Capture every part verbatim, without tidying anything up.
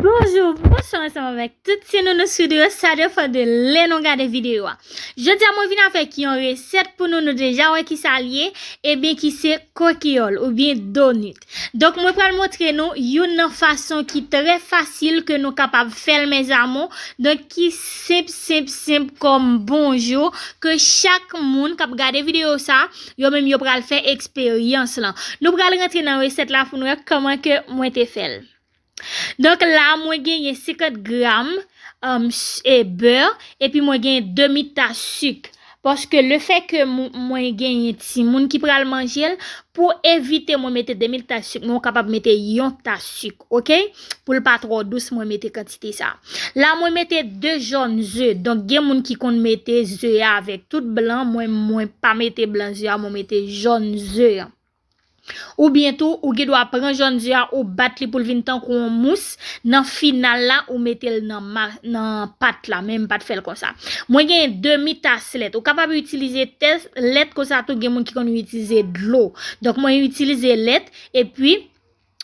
Bonjou, bonswa ansanm avèk tout ti nounou sou yo, sa depann de lè nou gade videyo a. Jodi a mwen vin avèk yon resèt pou nou, nou deja wè ki sa l ye, ebyen ki se kokiyòl oubyen donut. Donk mwen pral montre nou youn nan fason ki trè fasil ke nou kapab fè l, mes amours. Donk ki senp, senp, senp kòm bonjou, ke chak moun k ap gade videyo sa, yo menm yo pral fè eksperyans lan. Nou pral rantre nan resèt la pou nou wè kòman ke mwen te fè l. Donk la, mwen genyen senkant gram um, e bè, epi mwen genyen demi tas sik. Paske lefètke mwen genyen timoun ki pral manje l, pou evite mwen mete demi tas sik, mwen kapab mete yon tas sik, oke? Pou l pa twò dous, mwen mete kantite sa. La, mwen mete de jòn ze. Donk, gen moun ki konn mete ze a avèk tout blan, mwen, mwen pa mete blan ze a, mwen mete jòn ze a. Oubyen tou, ou gen dwa pran jòn ze a, ou bat li pou l vin tankou yon mous. Nan final la, ou mete l nan, ma, nan pat la, men m pa t fè l konsa. Mwen gen demi tas lèt. Ou kapab itilize tès, lèt konsa tou, gen moun ki konn itilize dlo. Donk, mwen itilize lèt, epi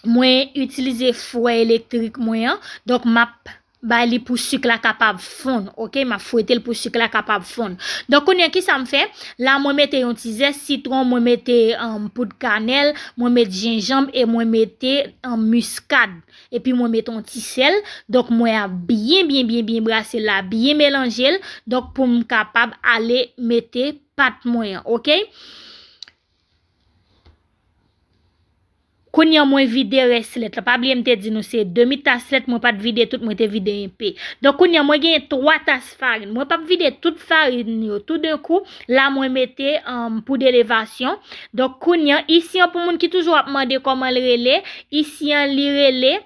mwen itilize fouè elektrik mwen an. Donk, m ap bay li pou sik la kapab fonn, oke? M ap fwete l pou sik la kapab fonn. Donk, kounye a, ki sa m fè? La, mwen mete yon ti zès sitwon, mwen mete um, poud kanèl, mwen mete jenjanm e mwen mete um, miskad. Epi mwen mete yon ti sèl. Donk, mwen ap byen, byen, byen, byen brase l la, byen melanje l. Donk, pou m kapab ale mete pat mwen an, oke? Kounye a mwen vide rès lèt la. Pa bliye m te di nou se demi tas lèt, mwen pa t vide tout, mwen te vide enpe. Donk kounye a mwen genyen twa tas farin. Mwen p ap vide tout farin yo toudenkou. La mwen mete um, poud elevasyon. Donk kounye a, isi an pou moun ki toujou ap mande kòman l rele, isi an li rele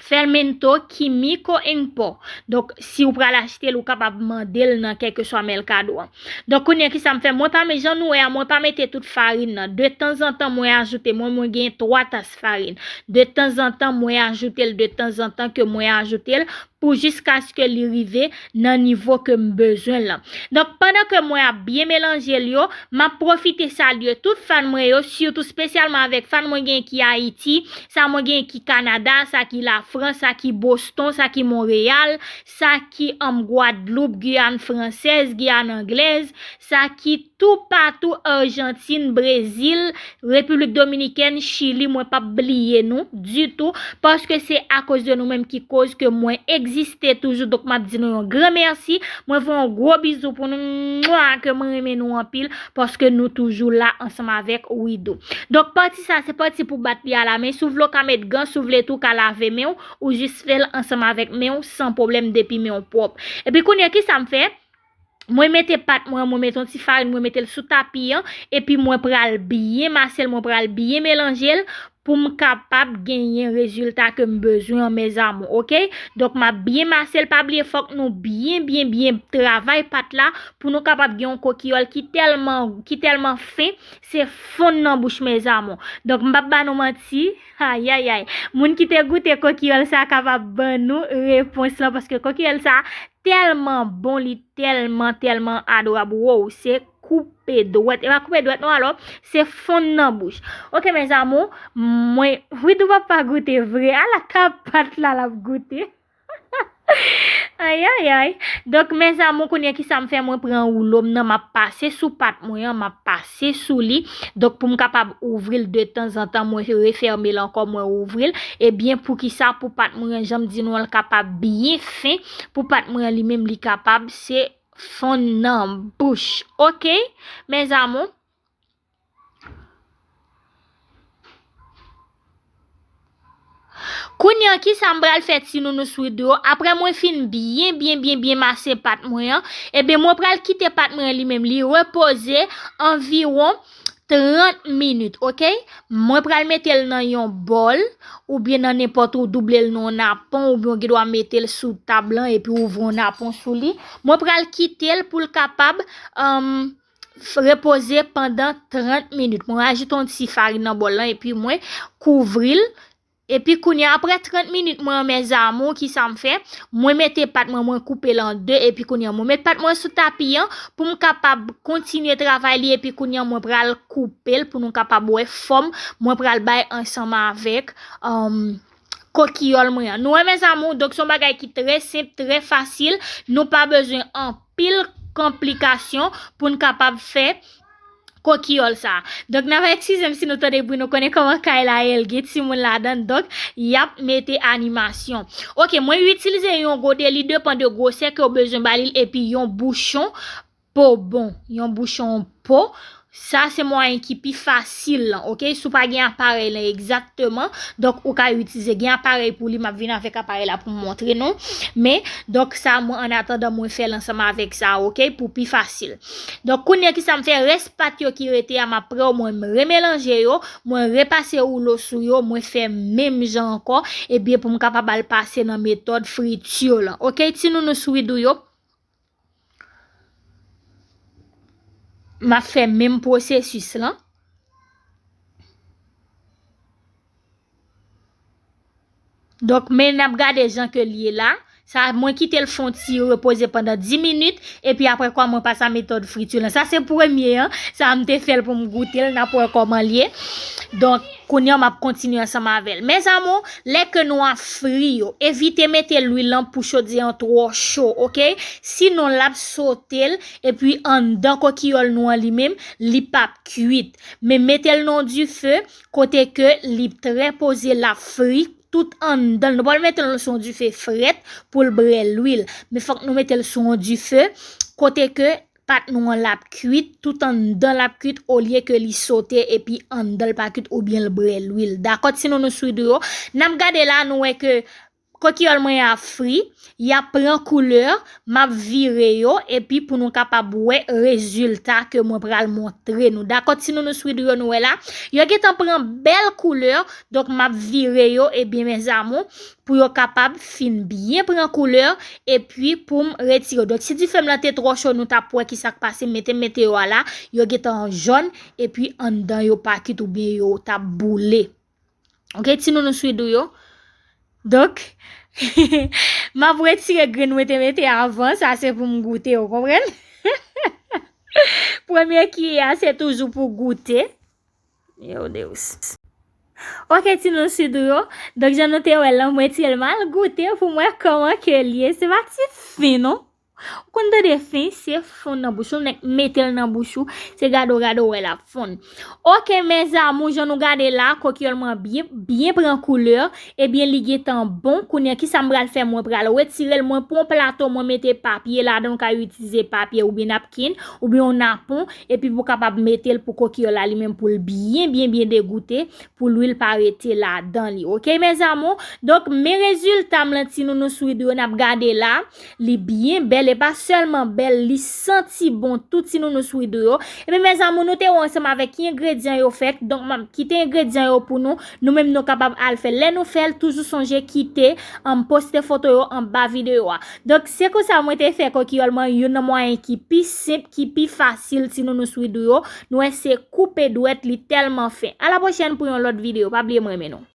Fermento Químico en Pó. Donk, si w pral achte l, ou kapab mande l nan kèlkeswa mèkado a. Donk, kounye a, ki sa m fè? Mwen pa met, jan nou wè a, mwen pa mete tout farin nan. De tanzantan, mwen ajoute, mwen, mwen gen twa tas farin. De tanzantan, mwen ajoute l, de tanzantan ke mwen ajoute l, pou jiskaske li rive nan nivo ke m bezwen l lan. Donk, pandan ke mwen ap byen melanje l yo, m ap pwofite salye tout fan mwen yo, sitou espesyalman avèk fan mwen gen ki Ayiti, sa mwen gen ki Kanada, sa ki Lafrans, sa ki Boston, sa ki Monreyal, sa ki um, Gwadloup, Giyàn Fransèz, Giyàn Anglèz, sa ki toupatou, Ajantin, Brezil, Repiblik Dominikèn, Chili, mwen p ap bliye nou ditou, paske se akoz de nou menm ki koz ke mwen egziste toujou. Donk, m ap di nou yon gran mèsi. Mwen voye yon gwo bizou pou nou, mwa, ke mwen renmen nou anpil, paske nou toujou la ansanm avèk Widoo. Donk, pati sa, se pati pou bat li a la men. Si w vle, w ka met gan, si w vle tou, w ka lave men w, ou jis fè l ansanm avèk men w, san pwoblèm, depi men w pwòp. Epi kounye a, ki sa m fè? Mwen mete pat mwen, mwen mete yon ti farin, mwen mete l sou tapi an, epi mwen pral byen mase l, mwen pral byen melanje l pou m kapab genyen rezilta ke m bezwen an, mes amours, oke? Donk, m ap byen mase l, pa bliye, fòk nou byen, byen, byen travay pat la pou nou kapab gen yon kokiyòl ki tèlman, ki tèlman fen, se fonn nan bouch, mes amours. Donk, m p ap ba nou manti, ayayay. Moun ki te goute kokiyòl sa kapab ban nou repons lan, paske kokiyòl sa tèlman bon, li tèlman, tèlman adorab. Wow, se koupe dwèt. E pa koupe dwèt non, alò, se fonn nan bouch. Oke, mes amours, mwen, Widoo p ap pa goute vre. Ala ka pat la l ap goute. Ayayay. Donk, mes amours, kounye a ki sa m fè? Mwen pran woulo m nan, m ap pase sou pat mwen an, m ap pase sou li. Donk, pou m kapab ouvri l de tanzantan, mwen refèmen l ankò, mwen ouvri l. Ebyen, poukisa? Pou pat mwen an, jan m di nou an, l kapab byen fen, pou pat mwen an li menm, li kapab se fonn nan bouch. Oke, mes amours? Kounye a, ki sa m pral fè, ti nounou Widoo? Apre mwen fin byen, byen, byen, byen mase pat mwen an, ebyen, mwen pral kite pat mwen an li menm, li repoze anviwon trant minit, oke? Mwen pral mete l nan yon bòl, oubyen nan nenpòt, ou double l nan yon napon, oubyen ou gen dwa mete l sou tab lan, epi ouvri yon napon sou li. Mwen pral kite l pou l kapab, um, repoze pandan trant minit. Mwen ajoute yon ti farin nan bòl lan epi mwen kouvri l. Epi kounye a, apre trant minit mwen an, mes amours, ki sa m fè? Mwen mete pat mwen, mwen koupe l an de, epi kounye a, mwen met pat mwen sou tapi an pou m kapab kontinye travay li, epi kounye a, mwen pral koupe l pou nou kapab wè fòm mwen pral bay ansanm avèk, um, kokiyòl mwen an. Nou wè, mes amours, donk se yon bagay ki trè senp, trè fasil. Nou pa bezwen anpil konplikasyon pou n kapab fè kokiyòl sa. Donk, n ap eskize m si nou tande bri, nou konnen kòman kay la ye, l gen timoun ladan, donk, y ap mete animasyon. Ok, mwen itilize yon gode, li depann de gwosè ke w bezwen ba li, epi yon bouchon po bon, yon bouchon po. Sa se mwayen ki pi fasil lan, ok? Si w pa gen aparèy lan egzakteman, donk ou ka itilize, gen aparèy pou li, m ap vin avèk aparèy la pou m montre nou. Men, donk sa, mwen, an atandan, mwen fè l ansanm avèk sa, ok? Pou pi fasil. Donk, kounye a, ki sa m fè? Rès pat yo ki rete a, m ap pran yo, mwen remelanje yo, mwen repase woulo sou yo, mwen fè menm jan ankò, ebyen, pou m kapab al pase nan metòd friti lan. Ok, ti nounou swidou yo. M ap fè menm pwosesis lan. Donk, men n ap gade jan ke l ye la. Sa, mwen kite l fè yon ti repoze pandan dis minit, epi apre kwa mwen pase a metòd friti lan. Sa se premye an, sa m te fè l pou m goute l, n ap wè kòman l ye. Donk, kounye a m ap kontinye ansanm avè l. Mes amours, lè ke nou ap fri yo, evite mete lwil lan pou chodyè an twò cho, ok? Sinon, l ap sote l, epi anndan kokiyòl nou an li menm, li p ap kwit. Men mete l nan dife, kote ke li trè poze, l ap fri, tout anndan l. Nou pa mete l sou yon dife frèt pou l brè lwil. Men fòk nou mete l sou yon dife kote ke pat nou an l ap kwit, tout anndan l ap kwit, olye ke li sote epi anndan l pa kwit oubyen l brè lwil. Dakò, ti nounou swidou yo? N ap gade la, nou wè ke kokiyòl mwen ap fri, y ap pran koulè, m ap vire yo, epi pou nou kapab wè rezilta ke mwen pral montre nou. Dakò, ti nounou swidou yo, nou wè la, yo gentan pran bèl koulè, donk m ap vire yo, ebyen, mes amours, pou yo kapab fin byen pran koulè, epi pou m retire yo. Donk, si dife m lan te twò cho, nou t ap wè ki sa k pase, men te mete yo a la, yo gentan jòn, epi anndan yo pa kwit oubyen yo t ap boule. Ok, ti nounou swidou yo. Donk, m ap retire grenn mwen te mete avan, sa se pou m goute, ou konprann? Premye kiyè a, se toujou pou goute. Yo, Deus. Ok, ti nounou swidou yo. Donk, jan nou te wè lan, mwen retire l, m al goute pou m wè kòman ke l ye. Se pa ti fen, non. Ou konn tande fen, se fonn nan bouch ou, nèk mete l nan bouch ou, se gade w, gade w wè l ap fonn. Ok, mes amours, jan nou gade la, kokiyòl mwen byen, byen pran koulè, ebyen, li gentan bon. Kounye a, ki sa m pral fè? Mwen pral retire l, mwen pran yon plato, mwen mete papye ladan, ou ka itilize papye oubyen napkin, oubyen yon napon, epi pou kapab mete l pou kokiyòl la li menm pou l byen, byen, byen degoute, pou lwil pa rete ladan li. Ok, mes amours? Donk, men rezilta m lan, ti nounou swidou yo, n ap gade la. Li byen bèl, e pa sèlman bèl, li santi bon tou, ti nounou swidou yo. Ebyen, mes amours, nou te wè ansanm avèk ki engredyan yo fèt. Donk, m ap kite engredyan yo pou nou. Nou menm, nou kapab al fè l. Lè nou fè l, toujou sonje kite, um, poste foto yo anba videyo a. Donk, se konsa mwen te fè kokiyòl mwen, youn nan mwayen ki pi senp, ki pi fasil, ti nounou swidou yo. Nou wè se koupe dwèt, li tèlman fen. A la pwochèn pou yon lòt videyo. Pa bliye m renmen nou.